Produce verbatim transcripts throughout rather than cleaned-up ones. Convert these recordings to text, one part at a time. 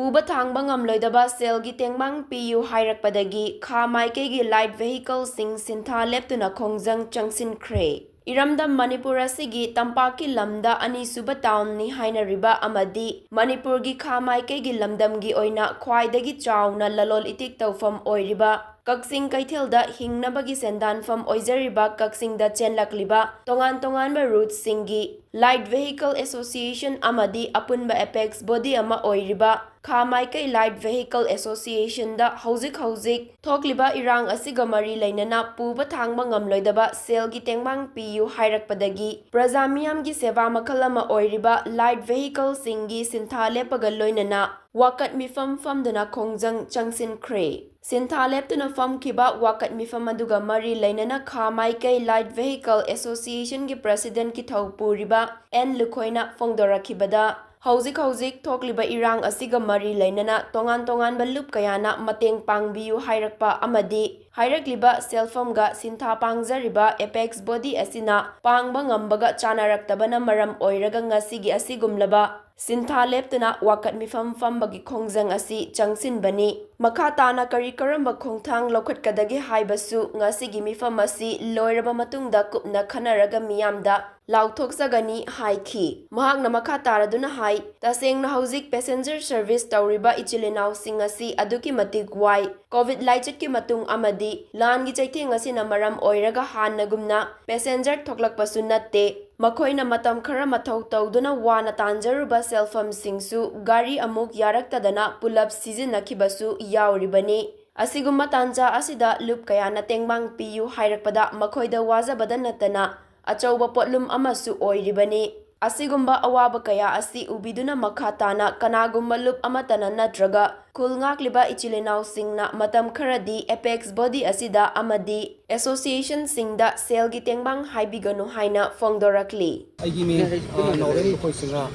ꯄꯨꯕ ꯊꯥꯡꯕ ꯉꯝꯂꯣꯏꯗꯕ ꯁꯦꯜꯒꯤ ꯇꯦꯡꯕꯥꯡ ꯄꯤꯌꯨ ꯍꯥꯏꯔꯛꯄꯗꯒꯤ ꯈꯥ ꯃꯥꯏꯀꯩꯒꯤ light vehicleꯁꯤꯡ ꯁꯤꯟꯊꯥ ꯂꯦꯞꯇꯨꯅ ꯈꯣꯡꯖꯪ ꯆꯪꯁꯤꯟꯈ꯭ꯔꯦ꯫ ꯏꯔꯝꯗꯝ ꯃꯅꯤꯄꯨꯔ ꯑꯁꯤꯒꯤ ꯇꯝꯄꯥꯛꯀꯤ ꯂꯝꯗ ꯑꯅꯤꯁꯨꯕ townꯅꯤ ꯍꯥꯏꯅꯔꯤꯕ ꯑꯃꯗꯤ ꯃꯅꯤꯄꯨꯔꯒꯤ ꯈꯥ ꯃꯥꯏꯀꯩꯒꯤ ꯂꯝꯗꯝꯒꯤ ꯑꯣꯏꯅ ꯈ꯭ꯋꯥꯏꯗꯒꯤ ꯆꯥꯎꯅ ꯂꯂꯣꯜ ꯏꯇꯤꯛ ꯇꯧꯐꯝ ꯑꯣꯏꯔꯤꯕ ꯀꯛꯆꯤꯡ ꯀꯩꯊꯦꯜꯗ ꯍꯤꯡꯅꯕꯒꯤ ꯁꯦꯟꯗꯥꯟꯐꯝ ꯑꯣꯏꯖꯔꯤꯕ ꯀꯛꯆꯤꯡꯗ ꯆꯦꯟꯂꯛꯂꯤꯕ ꯇꯣꯉꯥꯟ ꯇꯣꯉꯥꯟꯕ routeꯁꯤꯡꯒꯤ light vehicle association ꯑꯃꯗꯤ ꯑꯄꯨꯟꯕ apex body ꯑꯃ ꯑꯣꯏꯔꯤꯕ ꯈꯥ ꯃꯥꯏꯀꯩ light vehicle associationꯗ ꯍꯧꯖꯤꯛ ꯍꯧꯖꯤꯛ ꯊꯣꯛꯂꯤꯕ ꯏꯔꯥꯡ ꯑꯁꯤꯒ ꯃꯔꯤ ꯂꯩꯅꯅ ꯄꯨꯕ ꯊꯥꯡꯕ ꯉꯝꯂꯣꯏꯗꯕ ꯁꯦꯜꯒꯤ ꯇꯦꯡꯕꯥꯡ ꯄꯤꯌꯨ ꯍꯥꯏꯔꯛꯄꯗꯒꯤ ꯄ꯭ꯔꯖꯥ ꯃꯤꯌꯥꯝꯒꯤ ꯁꯦꯕꯥ ꯃꯈꯜ ꯑꯃ ꯑꯣꯏꯔꯤꯕ light vehicleꯁꯤꯡꯒꯤ ꯁꯤꯟꯊꯥ ꯂꯦꯞꯄꯒ ꯂꯣꯏꯅꯅ ꯋꯥꯀꯠ ꯃꯤꯐꯝ ꯐꯝꯗꯨꯅ ꯈꯣꯡꯖꯪ ꯆꯪꯁꯤꯟꯈ꯭ꯔꯦ꯫ ꯁꯤꯟꯊꯥ ꯂꯦꯞꯇꯨꯅ ꯐꯝꯈꯤꯕ ꯋꯥꯀꯠ ꯃꯤꯐꯝ ꯑꯗꯨꯒ ꯃꯔꯤ ꯂꯩꯅꯅ ꯈꯥ ꯃꯥꯏꯀꯩ light vehicle associationꯒꯤ presidentꯀꯤ ꯊꯧ ꯄꯨꯔꯤꯕ ꯑꯦꯟ ꯂꯨꯈꯣꯏꯅ ꯐꯣꯡꯗꯣꯔꯛꯈꯤꯕꯗ, ꯍꯧꯖꯤꯛ ꯍꯧꯖꯤꯛ ꯊꯣꯛꯂꯤꯕ ꯏꯔꯥꯡ ꯑꯁꯤꯒ ꯃꯔꯤ ꯂꯩꯅꯅ ꯇꯣꯉꯥꯟ ꯇꯣꯉꯥꯟꯕ ꯂꯨꯞ ꯀꯌꯥꯅ ꯃꯇꯦꯡ ꯄꯥꯡꯕꯤꯌꯨ ꯍꯥꯏꯔꯛꯄ ꯑꯃꯗꯤ ꯍꯥꯏꯔꯛꯂꯤꯕ ꯁꯦꯜꯐꯝꯒ ꯁꯤꯟꯊꯥ ꯄꯥꯡꯖꯔꯤꯕ apex body ꯑꯁꯤꯅ ꯄꯥꯡꯕ ꯉꯝꯕꯒ ꯆꯥꯅꯔꯛꯇꯕꯅ ꯃꯔꯝ ꯑꯣꯏꯔꯒ ꯉꯁꯤꯒꯤ ꯑꯁꯤꯒꯨꯝꯂꯕ ꯁꯤꯟꯊꯥ ꯂꯦꯞꯇꯨꯅ ꯋꯥꯀꯠ ꯃꯤꯐꯝ ꯐꯝꯕꯒꯤ ꯈꯣꯡꯖꯪ ꯑꯁꯤ ꯆꯪꯁꯤꯟꯕꯅꯤ꯫ ꯃꯈꯥ ꯇꯥꯅ ꯀꯔꯤ ꯀꯔꯝꯕ ꯈꯣꯡꯊꯥꯡ ꯂꯧꯈꯠꯀꯗꯒꯦ ꯍꯥꯏꯕꯁꯨ ꯉꯁꯤꯒꯤ ꯃꯤꯐꯝ ꯑꯁꯤ ꯂꯣꯏꯔꯕ ꯃꯇꯨꯡꯗ ꯀꯨꯞꯅ ꯈꯟꯅꯔꯒ ꯃꯤꯌꯥꯝꯗ ꯂꯥꯎꯊꯣꯛꯆꯒꯅꯤ ꯍꯥꯏꯈꯤ꯫ ꯃꯍꯥꯛꯅ ꯃꯈꯥ ꯇꯥꯔꯗꯨꯅ ꯍꯥꯏ, ꯇꯁꯦꯡꯅ ꯍꯧꯖꯤꯛ passenger service ꯇꯧꯔꯤꯕ ꯏꯆꯤꯜ ꯏꯅꯥꯎꯁꯤꯡ ꯑꯁꯤ ꯑꯗꯨꯛꯀꯤ ꯃꯇꯤꯛ ꯋꯥꯏ꯫ Covid ꯂꯥꯏꯆꯠꯀꯤ ꯃꯇꯨꯡ ꯑꯃꯗꯤ ꯂꯥꯟꯒꯤ ꯆꯩꯊꯦꯡ ꯑꯁꯤꯅ ꯃꯔꯝ ꯑꯣꯏꯔꯒ ꯍꯥꯟꯅꯒꯨꯝꯅ passenger ꯊꯣꯛꯂꯛꯄꯁꯨ ꯅꯠꯇꯦ꯫ ꯃꯈꯣꯏꯅ ꯃꯇꯝ ꯈꯔ ꯃꯊꯧ ꯇꯧꯗꯨꯅ ꯋꯥꯅ ꯇꯥꯟꯖꯔꯨꯕ ꯁꯦꯜꯐꯝꯁꯤꯡꯁꯨ ꯒꯥꯔꯤ ꯑꯃꯨꯛ ꯌꯥꯔꯛꯇꯗꯅ ꯄꯨꯂꯞ ꯁꯤꯖꯤꯟꯅꯈꯤꯕꯁꯨ ꯌꯥꯎꯔꯤꯕꯅꯤ꯫ ꯑꯁꯤꯒꯨꯝꯕ ꯇꯥꯟꯖꯥ ꯑꯁꯤꯗ ꯂꯨꯞ ꯀꯌꯥꯅ ꯇꯦꯡꯕꯥꯡ ꯄꯤꯌꯨ ꯍꯥꯏꯔꯛꯄꯗ ꯃꯈꯣꯏꯗ ꯋꯥꯖꯕꯗ ꯅꯠꯇꯅ ꯑꯆꯧꯕ ꯄꯣꯠꯂꯨꯝ ꯑꯃꯁꯨ ꯑꯣꯏꯔꯤꯕꯅꯤ꯫ ꯑꯁꯤꯒꯨꯝꯕ ꯑꯋꯥꯕ ꯀꯌꯥ ꯑꯁꯤ ꯎꯕꯤꯗꯨꯅ ꯃꯈꯥ ꯇꯥꯅ ꯀꯅꯥꯒꯨꯝꯕ ꯂꯨꯞ ꯑꯃꯠꯇꯅ ꯅꯠꯇ꯭ꯔꯒ ꯈꯨꯜ ꯉꯥꯛꯂꯤꯕ ꯏꯆꯤꯜ ꯏꯅꯥꯎꯁꯤꯡꯅ ꯃꯇꯝ ꯈꯔꯗꯤ apex body ꯑꯁꯤꯗ ꯑꯃꯗꯤ associationꯁꯤꯡꯗ ꯁꯦꯜꯒꯤ ꯇꯦꯡꯕꯥꯡ ꯍꯥꯏꯕꯤꯒꯅꯨ ꯍꯥꯏꯅ ꯐꯣꯡꯗꯣꯔꯛꯂꯤ꯫ ꯑꯩꯒꯤ ꯃꯤꯡ, ꯑ, ꯅꯥꯎꯔꯦꯝ ꯂꯨꯈꯣꯏ ꯁꯤꯡꯍ꯫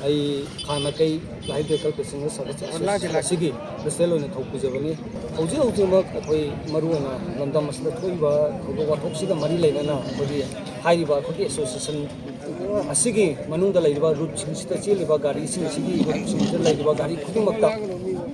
ꯑꯩ ꯈꯥ ꯃꯥꯏꯀꯩ light vehicle passenger service association ꯑꯁꯤꯒꯤ president ꯑꯣꯏꯅ ꯊꯧ ꯄꯨꯖꯕꯅꯤ꯫ ꯍꯧꯖꯤꯛ ꯍꯧꯖꯤꯛꯃꯛ ꯑꯩꯈꯣꯏ ꯃꯔꯨꯑꯣꯏꯅ ꯂꯝꯗꯝ ꯑꯁꯤꯗ ꯊꯣꯛꯏꯕ ꯊꯧꯗꯣꯛ ꯋꯥꯊꯣꯛꯁꯤꯒ ꯃꯔꯤ ꯂꯩꯅꯅ ꯑꯩꯈꯣꯏꯒꯤ ꯍꯥꯏꯔꯤꯕ ꯑꯩꯈꯣꯏꯒꯤ association ꯑꯁꯤꯒꯤ ꯃꯅꯨꯡꯗ ꯂꯩꯔꯤꯕ ꯔꯨꯠꯁꯤꯡꯁꯤꯗ ꯆꯦꯜꯂꯤꯕ ꯒꯥꯔꯤꯁꯤꯡꯁꯤꯒꯤ ꯔꯨꯠꯁꯤꯡꯁꯤꯗ ꯂꯩꯔꯤꯕ ꯒꯥꯔꯤ ꯈꯨꯗꯤꯡꯃꯛꯇ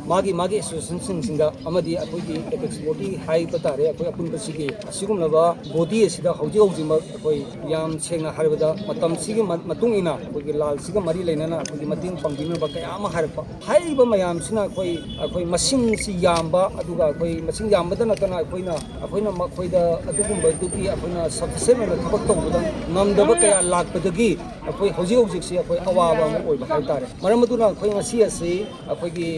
ꯃꯥꯒꯤ ꯃꯥꯒꯤ ꯑꯦꯁꯣꯁꯤꯌꯦꯁꯟꯁꯤꯡꯁꯤꯡꯗ ꯑꯃꯗꯤ ꯑꯩꯈꯣꯏꯒꯤ ꯑꯦꯄꯦꯛꯁ ꯕꯣꯗꯤ ꯍꯥꯏꯕ ꯇꯥꯔꯦ, ꯑꯩꯈꯣꯏ ꯑꯄꯨꯟꯕꯁꯤꯒꯤ ꯑꯁꯤꯒꯨꯝꯂꯕ ꯕꯣꯗꯤ ꯑꯁꯤꯗ ꯍꯧꯖꯤꯛ ꯍꯧꯖꯤꯛꯃꯛ ꯑꯩꯈꯣꯏ ꯌꯥꯝ ꯁꯦꯡꯅ ꯍꯥꯏꯔꯕꯗ ꯃꯇꯝꯁꯤꯒꯤ ꯃ-, ꯃꯇꯨꯡ ꯏꯟꯅ ꯑꯩꯈꯣꯏꯒꯤ ꯂꯥꯜꯁꯤꯒ ꯃꯔꯤ ꯂꯩꯅꯅ ꯑꯩꯈꯣꯏꯒꯤ ꯃꯇꯦꯡ ꯄꯥꯡꯕꯤꯅꯕ ꯀꯌꯥ ꯑꯃ ꯍꯥꯏꯔꯛꯄ꯫ ꯍꯥꯏꯔꯤꯕ ꯃꯌꯥꯝꯁꯤꯅ ꯑꯩꯈꯣꯏ, ꯑꯩꯈꯣꯏ ꯃꯁꯤꯡꯁꯤ ꯌꯥꯝꯕ, ꯑꯗꯨꯒ ꯑꯩꯈꯣꯏ ꯃꯁꯤꯡ ꯌꯥꯝꯕꯗ ꯅꯠꯇꯅ ꯑꯩꯈꯣꯏꯅ, ꯑꯩꯈꯣꯏꯅ ꯃꯈꯣꯏꯗ ꯑꯗꯨꯒꯨꯝꯕꯗꯨꯒꯤ ꯑꯩꯈꯣꯏꯅ ꯁꯐꯤꯁꯦꯟ ꯑꯣꯏꯅ ꯊꯕꯛ ꯇꯧꯕꯗ ꯉꯝꯗꯕ ꯀꯌꯥ ꯂꯥꯛꯄꯗꯒꯤ ꯑꯩꯈꯣꯏ ꯍꯧꯖꯤꯛ ꯍꯧꯖꯤꯛꯁꯤ ꯑꯩꯈꯣꯏ ꯑꯋꯥꯕ ꯑꯃ ꯑꯣꯏꯕ ꯍꯥꯏꯕ ꯇꯥꯔꯦ꯫ ꯃꯔꯝ ꯑꯗꯨꯅ ꯑꯩꯈꯣꯏ ꯉꯁꯤ ꯑꯁꯤ ꯑꯩꯈꯣꯏꯒꯤ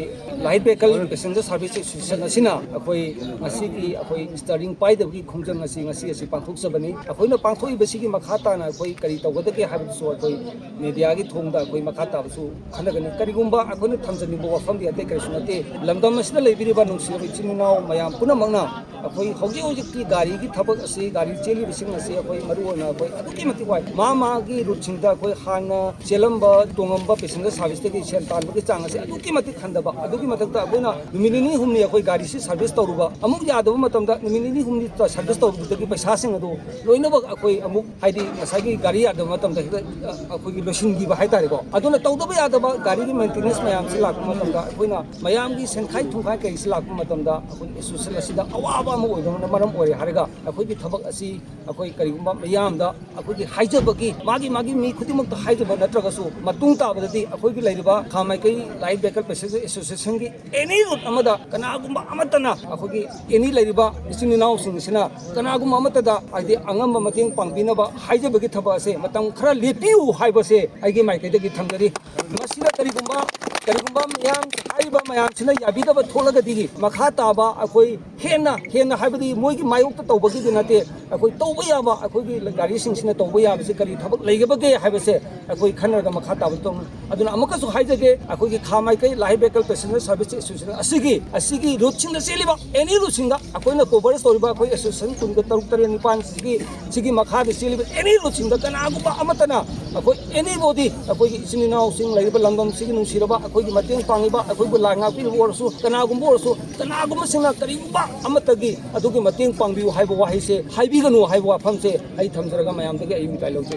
light vehicle passenger service association ꯑꯁꯤꯅ ꯑꯩꯈꯣꯏ ꯉꯁꯤꯒꯤ ꯑꯩꯈꯣꯏ ꯁ꯭ꯇꯤꯌꯔꯤꯡ ꯄꯥꯏꯗꯕꯒꯤ ꯈꯣꯡꯖꯪ ꯑꯁꯤ ꯉꯁꯤ ꯑꯁꯤ ꯄꯥꯡꯊꯣꯛꯆꯕꯅꯤ꯫ ꯑꯩꯈꯣꯏꯅ ꯄꯥꯡꯊꯣꯛꯏꯕꯁꯤꯒꯤ ꯃꯈꯥ ꯇꯥꯅ ꯑꯩꯈꯣꯏ ꯀꯔꯤ ꯇꯧꯒꯗꯒꯦ ꯍꯥꯏꯕꯗꯨꯁꯨ ꯑꯩꯈꯣꯏ ꯃꯦꯗꯤꯌꯥꯒꯤ ꯊꯣꯡꯗ ꯑꯩꯈꯣꯏ ꯃꯈꯥ ꯇꯥꯕꯁꯨ ꯈꯟꯅꯒꯅꯤ꯫ ꯀꯔꯤꯒꯨꯝꯕ ꯑꯩꯈꯣꯏꯅ ꯊꯝꯖꯅꯤꯡꯕ ꯋꯥꯐꯝꯗꯤ ꯑꯇꯩ ꯀꯔꯤꯁꯨ ꯅꯠꯇꯦ, ꯂꯝꯗꯝ ꯑꯁꯤꯗ ꯂꯩꯕꯤꯔꯤꯕ ꯅꯨꯡꯁꯤꯔꯕ ꯏꯆꯤꯟ ꯏꯅꯥꯎ ꯃꯌꯥꯝ ꯄꯨꯝꯅꯃꯛꯅ ꯑꯩꯈꯣꯏ ꯍꯧꯖꯤꯛ ꯍꯧꯖꯤꯛꯀꯤ ꯒꯥꯔꯤꯒꯤ ꯊꯕꯛ ꯑꯁꯤ, ꯒꯥꯔꯤ ꯆꯦꯜꯂꯤꯕꯁꯤꯡ ꯑꯁꯤ ꯑꯩꯈꯣꯏ ꯃꯔꯨ ꯑꯣꯏꯅ ꯑꯩꯈꯣꯏ ꯑꯗꯨꯛꯀꯤ ꯃꯇꯤꯛ ꯋꯥꯏ꯫ ꯃꯥ ꯃꯥꯒꯤ ꯔꯨꯠꯁꯤꯡꯗ ꯑꯩꯈꯣꯏ ꯍꯥꯟꯅ ꯆꯦꯜꯂꯝꯕ, ꯇꯣꯡꯉꯝꯕ ꯄꯦꯁꯦꯟꯖꯔ ꯁꯥꯔꯚꯤꯁꯇꯒꯤ ꯁꯦꯜ ꯇꯥꯟꯕꯒꯤ ꯆꯥꯡ ꯑꯁꯤ ꯑꯗꯨꯛꯀꯤ ꯃꯇꯤꯛ ꯍꯟꯊꯕ꯫ ꯑꯗꯨꯒꯤ ꯃꯊꯛꯇ ꯑꯩꯈꯣꯏꯅ ꯅꯨꯃꯤꯠ ꯅꯤꯅꯤ ꯍꯨꯝꯅꯤ ꯑꯩꯈꯣꯏ ꯒꯥꯔꯤꯁꯤ ꯁꯥꯔꯚꯤꯁ ꯇꯧꯔꯨꯕ, ꯑꯃꯨꯛ ꯌꯥꯗꯕ ꯃꯇꯝꯗ ꯅꯨꯃꯤꯠ ꯅꯤꯅꯤ ꯍꯨꯝꯅꯤ ꯁꯥꯔꯚꯤꯁ ꯇꯧꯔꯨꯕꯗꯒꯤ ꯄꯩꯁꯥꯁꯤꯡ ꯑꯗꯨ ꯂꯣꯏꯅꯃꯛ ꯑꯩꯈꯣꯏ ꯑꯃꯨꯛ, ꯍꯥꯏꯗꯤ ꯉꯁꯥꯏꯒꯤ ꯒꯥꯔꯤ ꯌꯥꯗꯕ ꯃꯇꯝꯗ ꯍꯦꯛꯇ, ꯑ, ꯑꯩꯈꯣꯏꯒꯤ ꯂꯣꯏꯁꯤꯟꯈꯤꯕ ꯍꯥꯏꯇꯥꯔꯦꯀꯣ꯫ ꯑꯗꯨꯅ ꯇꯧꯗꯕ ꯌꯥꯗꯕ ꯒꯥꯔꯤꯒꯤ ꯃꯦꯟꯇꯦꯅꯦꯟꯁ ꯃꯌꯥꯝꯁꯤ ꯂꯥꯛꯄ ꯃꯇꯝꯗ ꯑꯩꯈꯣꯏꯅ ꯃꯌꯥꯝꯒꯤ ꯁꯦꯟꯈꯥꯏ ꯊꯨꯝꯈꯥꯏ ꯀꯩꯁꯤ ꯂꯥꯛꯄ ꯃꯇꯝꯗ ꯑꯩꯈꯣꯏ ꯑꯦꯁꯣꯁꯤꯌꯦꯁꯟ ꯑꯁꯤꯗ ꯑꯋꯥꯕ ꯑꯃ ꯑꯣꯏꯕꯅ ꯃꯔꯝ ꯑꯣꯏꯔꯦ ꯍꯥꯏꯔꯒ ꯑꯩꯈꯣꯏꯒꯤ ꯊꯕꯛ ꯑꯁꯤ ꯑꯩꯈꯣꯏ ꯀꯔꯤꯒꯨꯝꯕ ꯃꯤꯌꯥꯝꯗ ꯑꯩꯈꯣꯏꯒꯤ ꯍꯥꯏꯖꯕꯒꯤ, ꯃꯥꯒꯤ ꯃꯥꯒꯤ ꯃꯤ ꯈꯨꯗꯤꯡꯃꯛꯇ ꯍꯥꯏꯖꯕ ꯅꯠꯇ꯭ꯔꯒꯁꯨ, ꯃꯇꯨꯡ ꯇꯥꯕꯗꯗꯤ ꯑꯩꯈꯣꯏꯒꯤ ꯂꯩꯔꯤꯕ ꯈꯥ ꯃꯥꯏꯀꯩ ꯂꯥꯏꯠ ꯚꯦꯍꯤꯀꯜ ꯄꯦꯁꯦꯟꯖꯔ ꯑꯦꯁꯣꯁꯤꯌꯦꯁꯟꯒꯤ ꯑꯦꯅꯤ ꯔꯨꯠ ꯑꯃꯗ ꯀꯅꯥꯒꯨꯝꯕ ꯑꯃꯠꯇꯅ ꯑꯩꯈꯣꯏꯒꯤ ꯑꯦꯅꯤ ꯂꯩꯔꯤꯕ ꯏꯆꯤꯟ ꯏꯅꯥꯎꯁꯤꯡꯁꯤꯅ ꯀꯅꯥꯒꯨꯝꯕ ꯑꯃꯠꯇꯗ, ꯍꯥꯏꯗꯤ, ꯑꯉꯝꯕ ꯃꯇꯦꯡ ꯄꯥꯡꯕꯤꯅꯕ ꯍꯥꯏꯖꯕꯒꯤ ꯊꯕꯛ ꯑꯁꯦ ꯃꯇꯝ ꯈꯔ ꯂꯦꯞꯄꯤꯌꯨ ꯍꯥꯏꯕꯁꯦ ꯑꯩꯒꯤ ꯃꯥꯏꯀꯩꯗꯒꯤ ꯊꯝꯖꯔꯤ꯫ ꯃꯁꯤꯗ ꯀꯔꯤꯒꯨꯝꯕ, ꯀꯔꯤꯒꯨꯝꯕ ꯃꯌꯥꯝ, ꯍꯥꯏꯔꯤꯕ ꯃꯌꯥꯝꯁꯤꯅ ꯌꯥꯕꯤꯗꯕ ꯊꯣꯛꯂꯒꯗꯤ ꯃꯈꯥ ꯇꯥꯕ ꯑꯩꯈꯣꯏ ꯍꯦꯟꯅ, ꯍꯦꯟꯅ ꯍꯥꯏꯕꯗꯤ ꯃꯣꯏꯒꯤ ꯃꯥꯌꯣꯛꯇ ꯇꯧꯕꯒꯤꯗꯤ ꯅꯠꯇꯦ, ꯑꯩꯈꯣꯏ ꯇꯧꯕ ꯌꯥꯕ, ꯑꯩꯈꯣꯏꯒꯤ ꯒꯥꯔꯤꯁꯤꯡꯁꯤꯅ ꯇꯧꯕ ꯌꯥꯕꯁꯤ ꯀꯔꯤ ꯊꯕꯛ ꯂꯩꯒꯕꯒꯦ ꯍꯥꯏꯕꯁꯦ ꯑꯩꯈꯣꯏ ꯈꯟꯅꯔꯒ ꯃꯈꯥ ꯇꯥꯕꯗ ꯇꯧꯅꯤ꯫ ꯑꯗꯨꯅ ꯑꯃꯨꯛꯀꯁꯨ ꯍꯥꯏꯖꯒꯦ, ꯑꯩꯈꯣꯏꯒꯤ ꯈꯥ ꯃꯥꯏꯀꯩ light vehicle passenger service association ꯑꯁꯤꯒꯤ, ꯑꯁꯤꯒꯤ ꯔꯨꯠꯁꯤꯡꯗ ꯆꯦꯜꯂꯤꯕ ꯑꯦꯅꯤ ꯔꯨꯠꯁꯤꯡꯗ ꯑꯩꯈꯣꯏꯅ ꯀꯣꯚꯔꯦꯖ ꯇꯧꯔꯤꯕ ꯑꯩꯈꯣꯏ ꯑꯦꯁꯣꯁꯤꯌꯦꯁꯟ ꯀꯨꯟꯒ ꯇꯔꯨꯛ, ꯇꯔꯦꯠ, ꯅꯤꯄꯥꯟꯁꯤꯒꯤ, ꯁꯤꯒꯤ ꯃꯈꯥꯗ ꯆꯦꯜꯂꯤꯕ ꯑꯦꯅꯤ ꯔꯨꯠꯁꯤꯡꯗ ꯀꯅꯥꯒꯨꯝꯕ ꯑꯃꯠꯇꯅ ꯑꯩꯈꯣꯏ ꯑꯦꯅꯤ ꯕꯣꯗꯤ, ꯑꯩꯈꯣꯏꯒꯤ ꯏꯆꯤꯟ ꯏꯅꯥꯎꯁꯤꯡ ꯂꯩꯔꯤꯕ ꯂꯝꯗꯝꯁꯤꯒꯤ ꯅꯨꯡꯁꯤꯔꯕ, ꯑꯩꯈꯣꯏꯒꯤ ꯃꯇꯦꯡ ꯄꯥꯡꯉꯤꯕ, ꯑꯩꯈꯣꯏꯕꯨ ꯂꯥꯏ ꯉꯥꯛꯄꯤꯔꯤꯕ ꯑꯣꯏꯔꯁꯨ, ꯀꯅꯥꯒꯨꯝꯕ ꯑꯣꯏꯔꯁꯨ, ꯀꯅꯥꯒꯨꯝꯕꯁꯤꯡꯅ ꯀꯔꯤꯒꯨꯝꯕ ꯑꯃꯠꯇꯒꯤ ꯑꯗꯨꯒꯤ ꯃꯇꯦꯡ ꯄꯥꯡꯕꯤꯌꯨ ꯍꯥꯏꯕ ꯋꯥꯍꯩꯁꯦ ꯍꯥꯏꯕꯤꯒꯅꯨ ꯍꯥꯏꯕ ꯋꯥꯐꯝꯁꯦ ꯑꯩ ꯊꯝꯖꯔꯒ ꯃꯌꯥꯝꯗꯒꯤ ꯑꯩ ꯃꯤꯇꯥꯏ ꯂꯧꯖꯒꯦ꯫